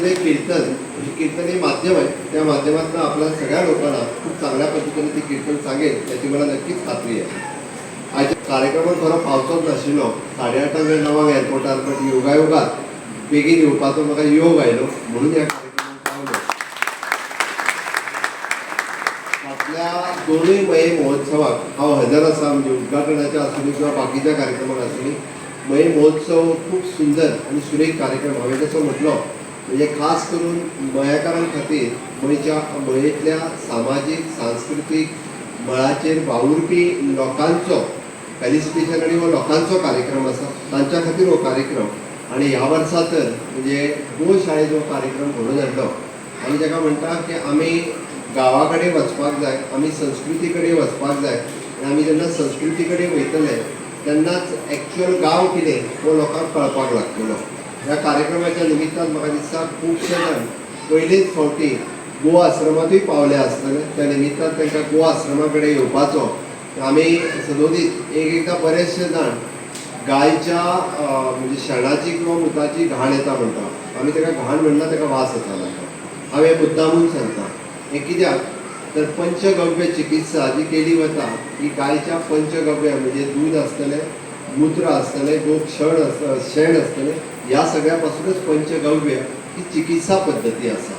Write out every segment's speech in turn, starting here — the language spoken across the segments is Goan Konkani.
म्हणजे कीर्तन, म्हणजे कीर्तन हे माध्यम आहे. त्या माध्यमातून आपल्या सगळ्या लोकांना खूप चांगल्या पद्धतीने ती कीर्तन सांगेल याची मला नक्कीच खात्री आहे. आज कार्यक्रमात खरो पावचोच नाशिल्लो, 8:30 जर 9 एअरपोर्टार, बट योगायोगात बेगीन येवपाचो म्हाका योग आयलो म्हणून ह्या कार्यक्रमात पावलो. फाटल्या दोनूय मये महोत्सवाक हांव हजर आसा, म्हणजे उद्घाटनाच्या आसूं किंवा बाकीच्या कार्यक्रमाक आसूं. मये महोत्सव खूब सुंदर आनी सुरेख कार्यक्रम. हांवें जसो म्हटलो, म्हणजे खास करून मयेकारां खातीर, मयच्या मयेंतल्या सामाजीक सांस्कृतीक मळाचेर वावुरपी लोकांचो फेलिसिटेशन आनी हो लोकांचो कार्यक्रम आसा, तांच्या खातीर हो कार्यक्रम. आनी ह्या वर्सा तर म्हणजे गो शाळेत हो कार्यक्रम घडोवन हाडलो आनी ताका म्हणटा की आमी गांवा कडेन वचपाक जाय, आमी संस्कृती कडेन वचपाक जाय आनी आमी जेन्ना संस्कृती कडेन वयतले तेन्नाच एक्चुअल गांव कितें हो लोकांक कळपाक लागतलो. ह्या कार्यक्रमाच्या निमित्तान म्हाका दिसता खुबशे जाण पयलेच फावटी गोवा आश्रमांतूय पावले आसतले. त्या निमित्तान तांकां गोवा आश्रमा कडेन येवपाचो. आमी सदोदीत एक एकदां बरेचशे जाण गायच्या म्हणजे शेणाची किंवा मुताची घाण येता म्हणटा. आमी ताका घाण म्हणना, ताका वास येता म्हणटा. हांव हें मुद्दामून सांगता हें कित्याक तर पंचगव्य चिकित्सा जी केली वता ही गायच्या पंचगव्य, म्हणजे दूध आसतलें, मूत्र आसतलें, गोक्षण आस शेण आसतलें, ह्या सगळ्या पासूनच पंचगव्य ही चिकित्सा पद्दती आसा.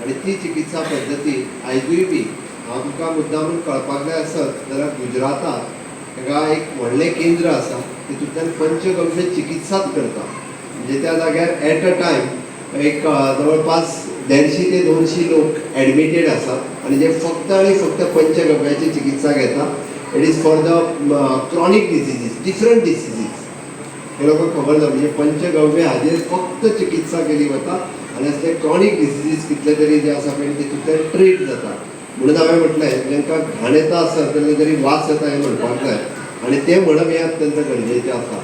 आनी ती चिकित्सा पद्दती आयजूय बी हांव तुमकां मुद्दामून कळपाक जाय आसत जाल्यार गुजराताक हांगा एक व्हडलें केंद्र आसा, तितूंतल्यान पंचगव्य चिकित्साच करता. म्हणजे त्या जाग्यार एट अ टायम एक जवळपास 150 ते 200 लोक एडमिटेड आसात आनी जे फक्त आनी फक्त पंचगव्याची चिकित्सा घेता. It is for the chronic diseases, different diseases. हे लोकांक खबर ना, म्हणजे पंचगव्य हाजेर फक्त चिकित्सा केली वता आनी असले क्रॉनीक डिसिजीस कितले तरी जे आसा पळय, तितूंतल्यान ट्रीट जाता. म्हणून हांवें म्हटलें, तांकां घाण येता आसत जाल्यार तरी वास येता हें म्हणपाक जाय आनी तें म्हणप हें अत्यंत गरजेचें आसा.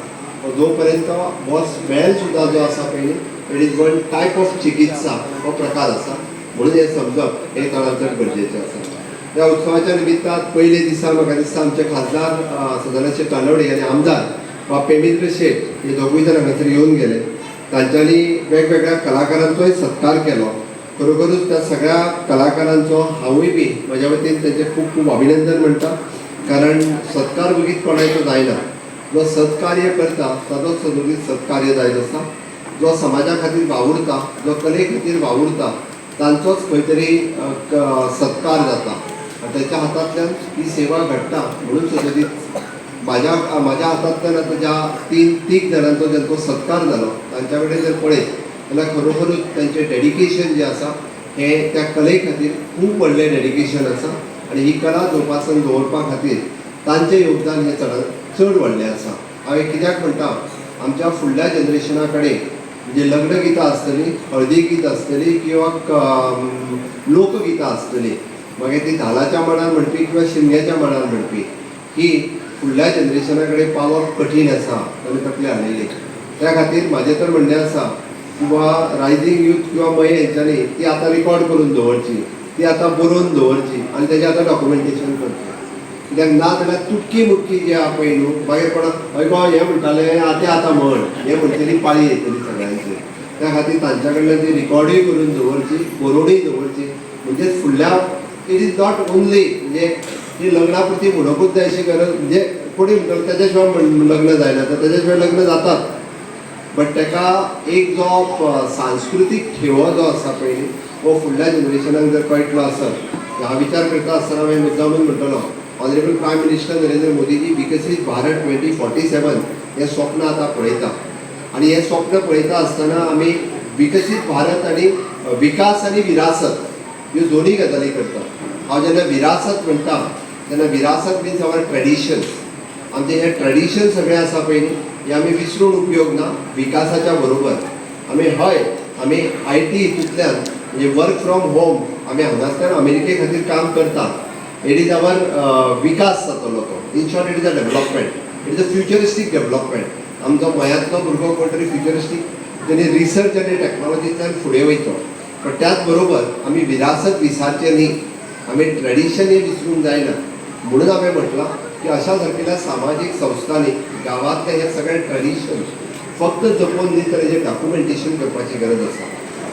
जो पर्यंत हो स्मेल सुद्दां जो आसा पळय, it is one type of चिकित्सा, हो प्रकार आसा. म्हणून हें समजप हें चडांत चड गरजेचें आसा. ह्या उत्सवाच्या निमित्तान पयले दिसा म्हाका दिसता आमचे खासदार सदानंद शेट तानवडे आनी आमदार बाब पेमिंद्र शेट हे दोगूय जाण हांगासर येवन गेले. तांच्यांनी वेगवेगळ्या कलाकारांचोय सत्कार केलो. खरोखरूच त्या सगळ्या कलाकारांचो हांवूय बी म्हज्या वतीन तेंचें खूब खूब अभिनंदन म्हणटा, कारण सत्कार वगीत कोणाचो जायना. जो सत्कार्य करता ताचोच सदोदीत सत्कार्य जायत आसा. जो समाजा खातीर वावुरता, जो कले खातीर वावुरता, तांचोच खंय तरी सत्कार जाता आनी ताच्या हातांतल्यान ही सेवा घडटा. म्हणून सदोदीत माझ्या माझ्या हातांतल्यान आतां ज्या तीन तीग जाणांचो ज्यांचो सत्कार जालो, तांच्या कडेन जर पळयत जाल्यार खरोखरूच तांचें डेडिकेशन जें आसा हें त्या कले खातीर खूब व्हडलें डेडिकेशन आसा आनी ही कला जोपासन दवरपा खातीर तांचें योगदान हें चडांत चड व्हडलें आसा. हांवें कित्याक म्हणटा, आमच्या फुडल्या जनरेशना कडेन म्हणजे लग्न गितां आसतलीं, हळदी गीत आसतली किंवा लोकगितां आसतलीं, मागीर ती धालाच्या मांडार म्हणपी किंवा शिमग्याच्या मांडार म्हणपी, ही फुडल्या जनरेशना कडेन पावप कठीण आसा. ताणें तकली हालयली. त्या खातीर म्हाजें तर म्हणणें आसा किंवा रायझींग यूथ किंवा मये हेंच्यांनी ती आतां रिकॉर्ड करून दवरची, ती आतां बरोवन दवरची आनी तेजें आतां डॉक्युमेंटेशन करचें. कित्याक ना जाल्यार तुटकी मुटकी जी आहा पळय न्हू, मागीर कोणाक हय गो हें म्हणटाले, आतां आतां म्हण हें म्हणटली पाळी येतली सगळ्यांचेर. त्या खातीर तांच्या कडल्यान ती रिकॉर्डूय करून दवरची, बरोवनूय दवरची. म्हणजेच फुडल्या it is not only, म्हणजे ही लग्ना पुरती म्हणपूच जाय अशी गरज, म्हणजे कोणी म्हणटलो तेच्या शिवाय लग्न जायना, तर तेच्या शिवाय लग्न जातात, बट ताका एक जो सांस्कृतीक ठेवो जो आसा पळय न्ही, हो फुडल्या जनरेशनाक जर कळटलो आसत. हा विचार करता आसतना हांवें मुद्दामून म्हणटलो, ऑनरेबल प्रायम मिनिस्टर नरेंद्र मोदीजी विकसीत भारत 2047 हें स्वप्न आतां पळयता आनी हें स्वप्न पळयता आसतना आमी विकसीत भारत आनी विकास आनी विरासत ह्यो दोनूय गजाली करता. हांव जेन्ना विरासत म्हणटा तेन्ना विरासत मिन्स our traditions. आमचे हे ट्रेडिशन सगळे आसा पळय न्ही, हे आमी विसरून उपयोग ना. विकासाच्या बरोबर आमी हय आमी IT हितूंतल्यान, म्हणजे वर्क फ्रॉम होम, आमी हांगासल्यान अमेरिके खातीर काम करता. It is our विकास जातलो तो. In short, it is a development, it is a futuristic development. आमचो मयांतलो भुरगो कोण तरी फ्युचरिस्टीक तेणी रिसर्च आनी टॅक्नॉलॉजींतल्यान फुडें वयतलो, पण त्याच बरोबर आमी विरासत विसरचें न्ही, आमी ट्रेडिशन हें विसरूंक जायना. म्हणून हांवें म्हटलां की अशा सारकेल्या सामाजीक संस्थांनी गांवांतलें हें सगळें ट्रेडिशन फक्त जपोवन न्ही तर हेजें डॉक्युमेंटेशन करपाची गरज आसा.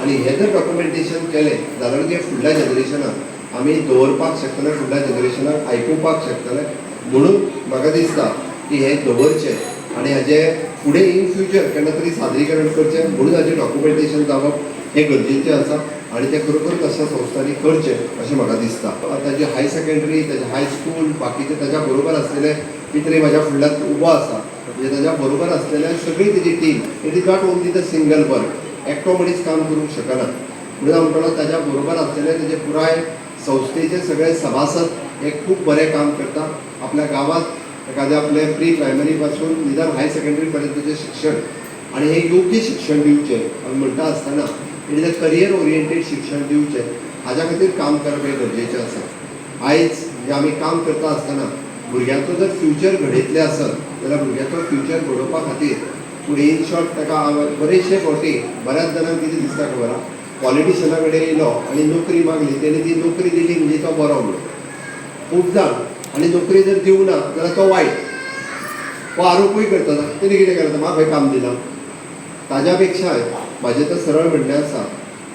आनी हें जर डॉक्युमेंटेशन केलें जाल्यार तें फुडल्या जनरेशनाक आमी दवरपाक शकतले, फुडल्या जनरेशनाक आयकुपाक शकतले. म्हणून म्हाका दिसता की हें दवरचें आनी हाजें फुडें इन फ्युचर केन्ना तरी सादरीकरण करचें. म्हणून हाजें डॉक्युमेंटेशन जावप हें गरजेचें आसा आनी तें खरोखरच अशा संस्थांनी करचें अशें म्हाका दिसता. ताजी हाय सेकंडरी, ताजें हायस्कूल, बाकीचे ताज्या बरोबर आसलेले मित्रय म्हाज्या फुडल्यान उबो आसा. म्हणजे ताज्या बरोबर आसलेल्या सगळी तेजी team. It is not only the single work, एकटो मनीस काम करूंक शकना. म्हणून हांव म्हणटलो ताज्या बरोबर आसलेले तेजे पुराय संस्थेचे सगळे सभासद हे खूब बरें काम करता. आपल्या गांवांत एखाद्या आपले प्री प्रायमरी पासून निदान हाय सेकंडरी पर्यंतचें शिक्षण आनी हें योग्य शिक्षण दिवचें. आमी म्हणटा आसतना it is a career oriented शिक्षण दिवचें, हाज्या खातीर काम करप हें गरजेचें आसा. आयज म्हणजे आमी काम करता आसतना भुरग्यांचो जर फ्युचर घडयतले आसत जाल्यार भुरग्याचो फ्युचर घडोवपा खातीर पूण इन शॉर्ट ताका बरेचशे फावटी बऱ्याच जाणांक कितें दिसता खबर आहा, पॉलिटिशना कडेन येयलो आनी नोकरी मागली, तेणी ती नोकरी दिली म्हणजे तो बरो म्हणून खूब जाण, आनी नोकरी जर दिवना जाल्यार तो वायट हो आरोपूय करता, तेणी कितें करता, म्हाका खंय काम दिलां. ताज्या पेक्षाय म्हाजें तर सरळ म्हणणें आसा,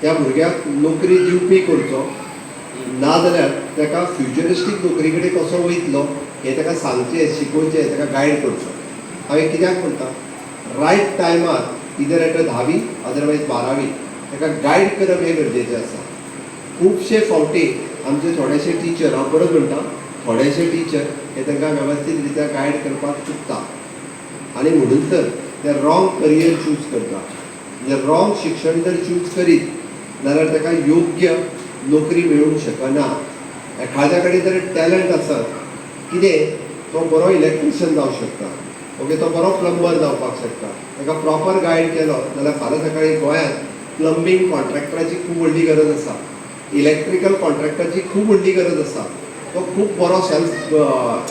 त्या भुरग्याक नोकरी दिवपी करचो, ना जाल्यार ताका फ्युचरिस्टीक नोकरी कडेन कसो वयतलो हें ताका सांगचें, शिकोवचें, ताका गायड करचो. हांवें कित्याक म्हणटा, रायट टायमार इदर एट धावी अदरवायज बारावी ताका गायड करप हें गरजेचें आसा. खुबशे फावटी आमचे थोडेशे टिचर, हांव परत म्हणटा, थोडेशे टिचर हे तांकां वेवस्थीत रित्या गायड करपाक चुकता आनी म्हणून तर ते रॉंग करियर चूज करता. म्हणजे रॉंग शिक्षण जर चूज करीत जाल्यार ताका योग्य नोकरी मेळूंक शकना. एखाद्या कडेन जर टॅलंट आसत कितें, तो बरो इलेक्ट्रिशियन जावंक शकता, ओके, तो बरो प्लंबर जावपाक शकता. ताका प्रॉपर गायड केलो जाल्यार फाल्यां सकाळीं गोंयांत प्लंबींग कॉन्ट्रॅक्टराची खूब व्हडली गरज आसा, इलेक्ट्रिकल कॉन्ट्रॅक्टराची खूब व्हडली गरज आसा. तो खूब बरो सेल्फ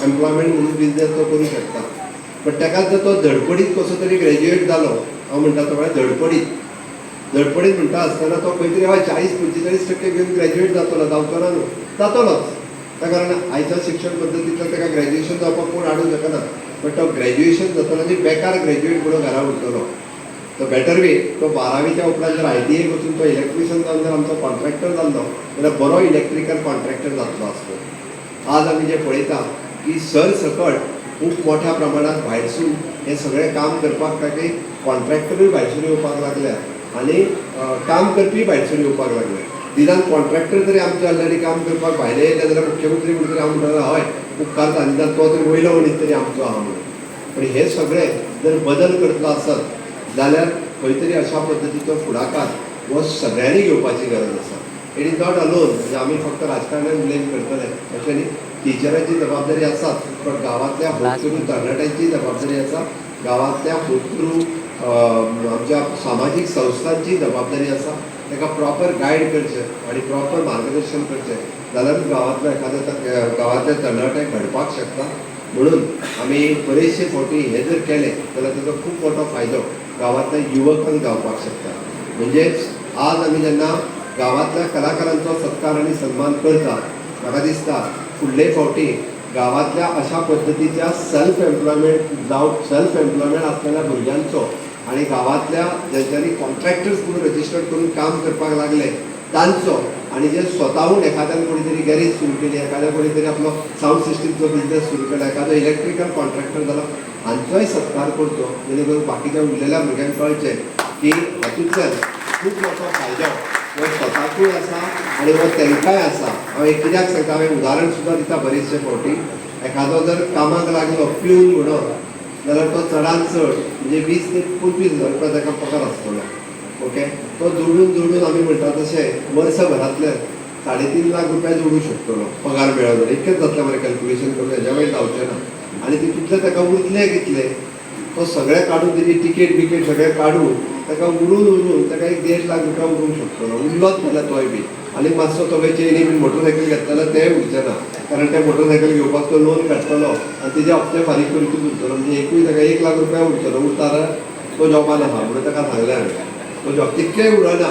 एम्प्लॉयमेंट म्हणून बिजनेस तो करूं शकता. बट ताका जर तो धडपडीत कसो तरी ग्रॅज्युएट जालो, हांव म्हणटा तो म्हळ्यार धडपडीत, धडपडीत म्हणटा आसतना तो खंय तरी हय 40-45% घेवन ग्रॅज्युएट जातलो, जावचो ना न्हू, जातलोच त्या कारण आयच्या शिक्षण पद्दतींतल्यान ताका ग्रॅज्युएशन जावपाक कोण हाडूंक शकना. बट तो ग्रॅज्युएशन जातलो आनी बेकार ग्रॅज्युएट म्हणून घरा उरतलो. तो बेटर वे तो बारावीच्या उपरांत जर आयटीआयक वचून तो इलेक्ट्रिशियन जावन जर आमचो कॉन्ट्रॅक्टर जाल्लो जाल्यार बरो इलेक्ट्रिकल कॉन्ट्रॅक्टर जातलो आसलो. आज आमी जे पळयता की सरसकट खूब मोठ्या प्रमाणात भायरसून हें सगळें काम करपाक खातीर कॉन्ट्रॅक्टरूय भायरसून येवपाक लागल्या आनी काम करपी भायरसून येवपाक लागले. निदान कॉन्ट्रॅक्टर तरी आमचे ऑलरेडी काम करपाक भायले येयले जाल्यार मुख्यमंत्री म्हणटरी हांव म्हणटलो हय उपकारता, निदान तो तरी वयलो मनीस तरी आमचो आहा म्हणून. पण हे सगळे जर बदल करतलो आसत जाल्यार खंय तरी अशा पद्दतीचो फुडाकार हो सगळ्यांनी घेवपाची गरज आसा. It is not alone म्हणजे आमी फक्त राजकारण्याक ब्लेम करतले अशें न्ही. टिचरांची जबाबदारी आसाच, पण गांवांतल्या होतकरू तरणाट्यांची जबाबदारी आसा, गांवांतल्या होतकरू आमच्या सामाजीक संस्थांची जबाबदारी आसा. ताका प्रॉपर गायड करचें आनी प्रॉपर मार्गदर्शन करचें जाल्यारूच गांवांतलो एखाद्या गांवांतल्या तरणाट्याक घडपाक शकता. म्हणून आमी बरेचशे फावटी हें जर केलें जाल्यार ताचो खूब मोठो फायदो गांवांतल्या युवकांक जावपाक शकता. म्हणजेच आज आमी जेन्ना गांवांतल्या कलाकारांचो सत्कार आनी सन्मान करता, म्हाका दिसता फुडले फावटी गांवांतल्या अशा पद्दतीच्या सेल्फ एम्प्लॉयमेंट जावं सेल्फ एम्प्लॉयमेंट आसलेल्या भुरग्यांचो आनी गांवांतल्या ज्यांच्यांनी कॉन्ट्रॅक्टर्स म्हणून रजिस्टर्ड करून काम करपाक लागले तांचो आनी जे स्वताहून एखाद्यान कोणी तरी गॅरेज सुरू केली, एखाद्या कोणी तरी आपलो सावंड सिस्टीमचो बिजनेस सुरू केला, एखादो इलेक्ट्रिकल कॉन्ट्रॅक्टर जाला, हांचोय सत्कार करचो, जेणे करून बाकीच्या उरलेल्या भुरग्यांक कळचें की हातूंतल्यान खूब मोठो फायदो हो स्वताकूय आसा आनी हो तांकांय आसा. हांव एक कित्याक सांगता, हांवें उदाहरण सुद्दां दिता. बरेचशे फावटी एखादो जर कामाक लागलो पिवन म्हणून जाल्यार तो चडान चड म्हणजे 20 ते 25 हजार रुपया ताका पगार आसतलो, ओके. तो जोडून जोडून आमी म्हणटा तशें वर्सभरांतल्यान 3.5 लाख रुपया जोडूं शकतलो पगार मेळत जाल्यार. इतकेंच जातलें मरे कॅल्कुलेशन करून, हेज्या वयर जावचें ना. आनी तितूंतले ताका उरतले कितले? तो सगळें काडून, तेजी टिकेट बिकेट सगळें काडून ताका उरून उरून ताका एक 1.5 लाख रुपया उरूंक शकतलो, उरलोच जाल्यार तोय बी. आनी मातसो तो खंय चेनी बीन मोटरसायकल घेतलो जाल्यार तेंय उरचें ना, कारण तें मोटरसायकल घेवपाक तो लोन काडटलो आनी तेजे हप्ते फारीक करूंक उरतलो. म्हणजे एकूय ताका 1 लाख रुपया उरचो ना. उरता जाल्यार तो जॉबान आहा म्हणून ताका सांगलें हांवें, तो जॉब तितकेय उरना.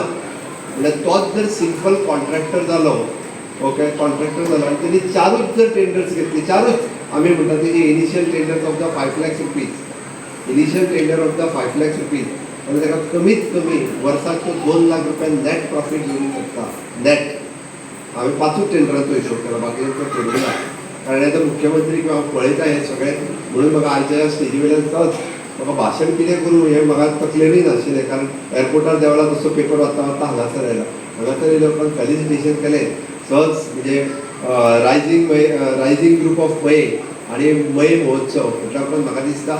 म्हणल्यार तोच जर सिंपल कॉन्ट्रॅक्टर जालो, ओके, कॉन्ट्रॅक्टर जालो आनी तेणी चारूच जर टेंडर्स घेतली, चारूच आमी म्हणटा तेजी initial tenders of the 5 lakhs rupees, initial tender of the 5 lakhs rupees. जाल्यार ताका कमीत कमी वर्साक तो 2 लाख रुपया नॅट प्रॉफीट घेवंक शकता, नॅट. हांवें पांचूच टेंडरांचो हिशोब केला, बाकीचे तो करूंक ना. कारण आतां मुख्यमंत्री किंवा हांव पळयता हें सगळें, म्हणून म्हाका आयच्या स्टेजी वयल्यान सहज म्हाका भाशण कितें करूं हें म्हाका तकलेनूय नाशिल्लें, कारण एअरपोर्टार देंवला तसो पेपर वाचता वाचता हांगासर आयला. हांगासर येयल्या उपरांत फेलिसिटेशन केलें सहज. म्हणजे रायझींग ग्रुप ऑफ मये आनी मये महोत्सव म्हटल्या उपरांत म्हाका दिसता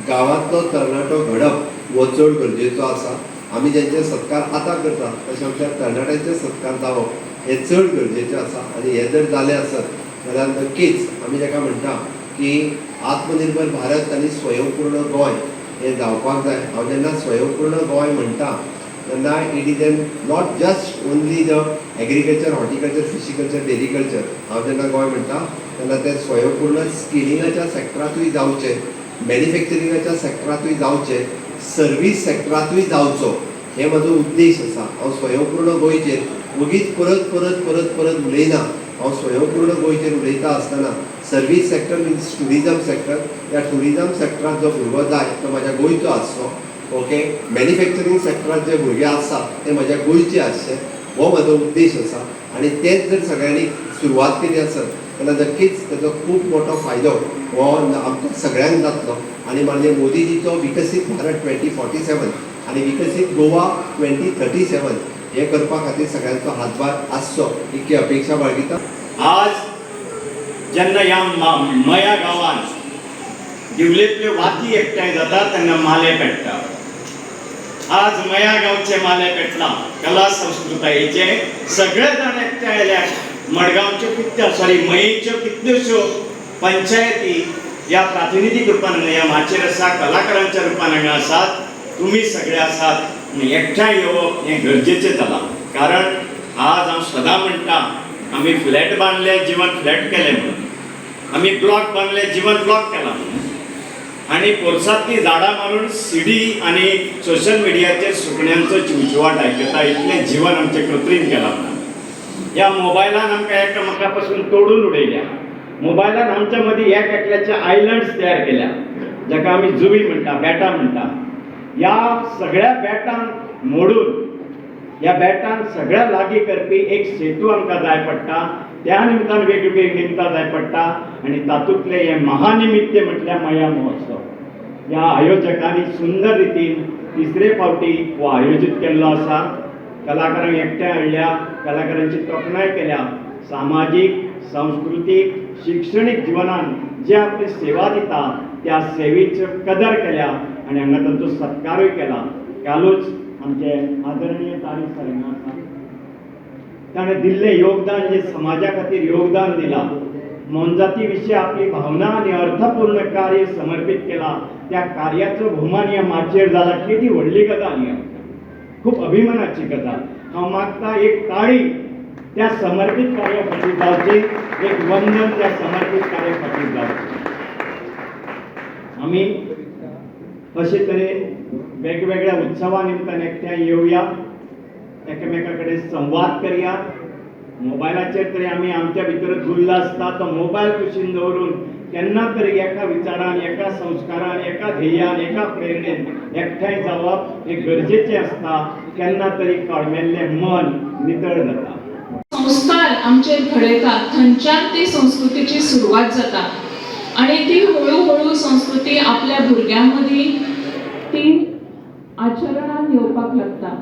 गांवांतलो तरणाटो घडप हो चड गरजेचो आसा. आमी ज्यांचे सत्कार आतां करता तशें आमच्या तरणाट्यांचे सत्कार जावप हें चड गरजेचें आसा. आनी हें जर जालें आसत जाल्यार नक्कीच आमी ताका म्हणटा की आत्मनिर्भर भारत आनी स्वयंपूर्ण गोंय हें जावपाक जाय. हांव जेन्ना स्वयंपूर्ण गोंय म्हणटा तेन्ना it is an not just only the agriculture, horticulture, fishiculture, dairyculture. हांव जेन्ना गोंय म्हणटा तेन्ना तें स्वयंपूर्ण स्किलिंगाच्या सॅक्टरांतूय जावचें, मॅन्युफॅक्चरिंगाच्या सॅक्टरांतूय जावचें, सर्वीस सॅक्टरांतूय जावचो, हे म्हजो उद्देश आसा. हांव स्वयंपूर्ण गोंयचेर वगीच परत परत परत परत उलयना. हांव स्वयंपूर्ण गोंयचेर उलयता आसतना service sector means tourism sector. ह्या ट्युरिजम सॅक्टरांत जो भुरगो जाय तो म्हाज्या गोंयचो आसचो, ओके. मॅन्युफॅक्चरींग सॅक्टरांत जे भुरगे आसात ते म्हाज्या गोंयचे आसचे, हो म्हजो उद्देश आसा. आनी तेच जर सगळ्यांनी सुरवात केली आसत जाल्यार नक्कीच ताजो खूब मोठो फायदो हो आमकां सगळ्यांक जातलो. आनी माननीय मोदीजीचो विकसीत भारत 2047 आनी विकसीत गोवा 2037 हे करपा खातीर सगळ्यांचो हातभार आसचो इतकी अपेक्षा बाळगिता. आज जेन्ना ह्या मया गांवान दिवलेंतल्यो वाती एकठांय जाता तेन्ना माले पेट्टा. आज मया गांवचे माले पेटला. कला संस्कृतायेचे सगळे जाण एकठांय आयल्या. मडगांवच्यो कितल्यो, सॉरी, मयेच्यो कितल्योश्यो पंचायती ह्या प्रातिनिधीक रुपान हांगा ह्या माचयेर आसा, कलाकारांच्या रुपान हांगा आसात, तुमी सगळे आसात आनी एकठांय येवप हें गरजेचें जालां. कारण आज हांव सदां म्हणटा, आमी फ्लॅट बांदले, जिवन फ्लॅट केलें म्हणून. आमी ब्लॉक बांदले, जिवन ब्लॉक केला म्हणून. आनी पोरसांतलीं झाडां मारून सिडी आनी सोशल मिडियाचेर सुकण्यांचो चिवचिवाट आयकता, इतलें जिवन आमचें कृत्रीम केलां म्हणून. ह्या मोबायलान आमकां एकामेका पासून तोडून उडयल्या. मोबायलान आमच्या मदीं एक एकल्याचे आयलंड्स तयार केल्या, जाका आमी जुवी म्हणटा, बेटां म्हणटा. ह्या सगळ्या बेटांक मोडून ह्या बेटांक सगळ्या लागीं करपी एक सेतू आमकां जाय पडटा. त्या निमतान वेगवेगळीं निमतां जाय पडटा आनी तातूंतलें हें महानिमित्य म्हटल्यार मया महोत्सव. ह्या आयोजकांनी सुंदर रितीन तिसरे फावटी हो आयोजीत केल्लो आसा. कलाकारांक एकठांय हाडल्या, कलाकारांची तोखणाय केल्या. सामाजीक, सांस्कृतीक, शिक्षणीक जिवनान जे आपली सेवा दिता त्या सेवेचो कदर केल्या आनी हांगा तांचो सत्कारूय केला. कालूच आमचे आदरणीय तारीक सर हांगा आसा. ताणें दिल्लें योगदान, जे समाजा खातीर योगदान दिलां, मोनजाती विशीं आपली भावना आनी अर्थपूर्ण कार्य समर्पीत केलां, त्या कार्याचो भोवमान ह्या माचयेर जाला. केदी व्हडली गजाल ही आमच्या, खूब अभिमानाची गजाल. हांव मागता, एक ताळी त्या समर्पीत कार्या खातीर जावची, एक वंदन त्या समर्पीत कार्या खातीर जावचें. आमी अशे तरेन वेगवेगळ्या उत्सवा निमतान एकठांय येवया, एकामेका कडेन संवाद करया. मोबायलाचेर तरी आमी आमच्या भितर गुल्ल आसता, तो मोबायल कुशीन दवरून केन्ना तरी एका विचारान, एका संस्कारान, एका ध्येयान, एका प्रेरणेन एकठांय जावप हें गरजेचें आसता. केन्ना तरी कळमेल्लें मन नितळ जाता. संस्कार आमचेर घडयता, थंयच्यान ती संस्कृतीची सुरवात जाता आणि ती हळूहळू संस्कृती आपल्या भुरग्यां मदीं ती आचरणात येवपाक लागता.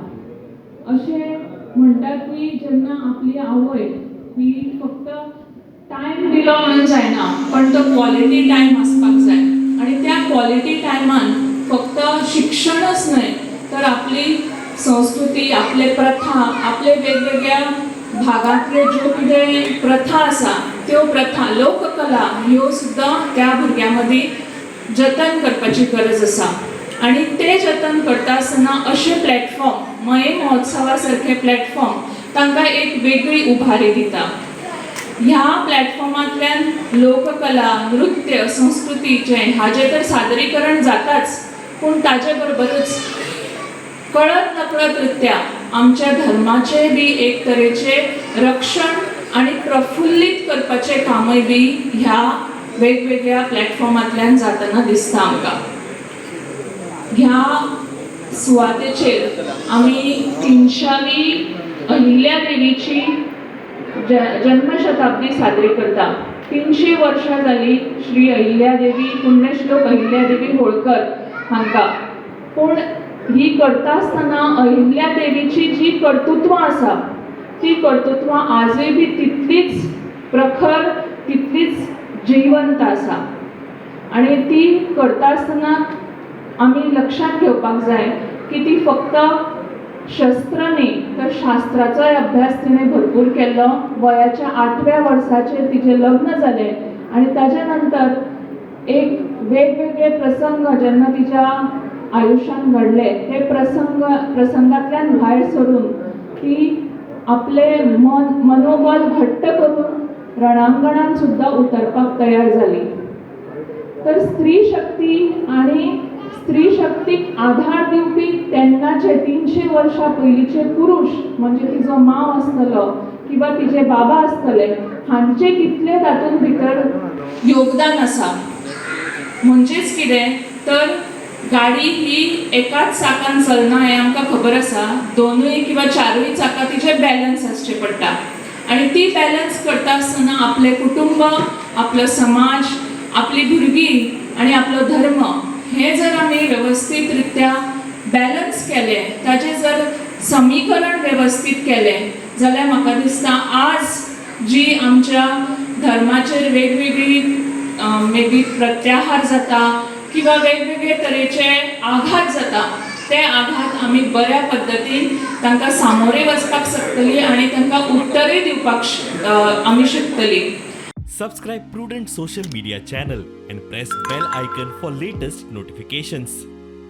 अशें म्हणटात की जेन्ना आपली आवय ही फक्त टायम दिलो म्हणून जायना, पण तो क्वॉलिटी टायम आसपाक जाय. आणि त्या क्वॉलिटी टायमान फक्त शिक्षणच न्हय तर आपली संस्कृती, आपले प्रथा, आपले वेगवेगळ्या भागांतले ज्यो कितें प्रथा आसा त्यो प्रथा, लोककला ह्यो सुद्दां त्या भुरग्यां मदीं जतन करपाची गरज आसा. आणि ते जतन करता आसतना अशे प्लॅटफॉर्म, मये महोत्सवा सारखे प्लॅटफॉर्म तांकां एक वेगळी उभारी दिता. ह्या प्लॅटफॉर्मांतल्यान लोककला, नृत्य, संस्कृतीचें हाजें तर सादरीकरण जाताच, पूण ताजे बरोबरूच कळत नकळत रित्या आमच्या धर्माचें बी एक तरेचें रक्षण आणि प्रफुल्लीत करपाचें कामय बी ह्या वेगवेगळ्या प्लॅटफॉर्मांतल्यान जातना दिसता आमकां. ह्या सुवातेचेर आमी 300वी अहिल्या देवीची जन्मशताब्दी साजरी करता. 300 वर्सां जाली श्री अहिल्यादेवी, पुण्यश्लोक अहिल्यादेवी होळकर हांकां. पूण ही करता आसतना अहिल्या देवीची जी कर्तृत्वां आसा ती कर्तृत्वां आजूय बी तितलीच प्रखर, तितलीच जिवंत आसा. आनी ती करता आसतना आमी लक्षांत घेवपाक जाय की ती फक्त शस्त्र न्ही तर शास्त्राचोय अभ्यास तिणें भरपूर केल्लो. वयाच्या 8व्या वर्साचेर तिचें लग्न जालें आनी ताच्या नंतर एक वेगवेगळे प्रसंग जेन्ना तिच्या आयुश्यांत घडले ते प्रसंगांतल्यान भायर सरून ती आपले मनोबल घट्ट करून रणांगणान सुद्दां उतरपाक तयार जाली. तर स्त्री शक्ती आनी स्त्री शक्तीक आधार दिवपी तेन्नाचे 300 वर्सां पयलींचे पुरूश, म्हणजे तिजो मांव आसतलो किंवा तिजे बाबा आसतले, हांचे कितले तातूंत भितर योगदान आसा. म्हणजेच कितें तर गाडी ही एकाच चाकान चलना हें आमकां खबर आसा. दोनूय किंवा चारूय चाकां तिचे बॅलन्स आसचे पडटा आनी ती बॅलन्स करता आसतना आपलें कुटुंब, आपलो समाज, आपली भुरगीं आनी आपलो धर्म हें जर आमी वेवस्थीत रित्या बॅलन्स केलें, ताचें जर समीकरण वेवस्थीत केलें जाल्यार म्हाका दिसता आज जी आमच्या धर्माचेर वेगवेगळी मे बी प्रत्याहार जाता किंवा वेगवेगळे तरेचे आघात जाता ते आघात आमी बऱ्या पद्दतीन तांकां सामोरे वचपाक शकतली आनी तांकां उत्तरूय दिवपाक आमी शकतली. Subscribe Prudent Social Media channel and press bell icon for latest notifications.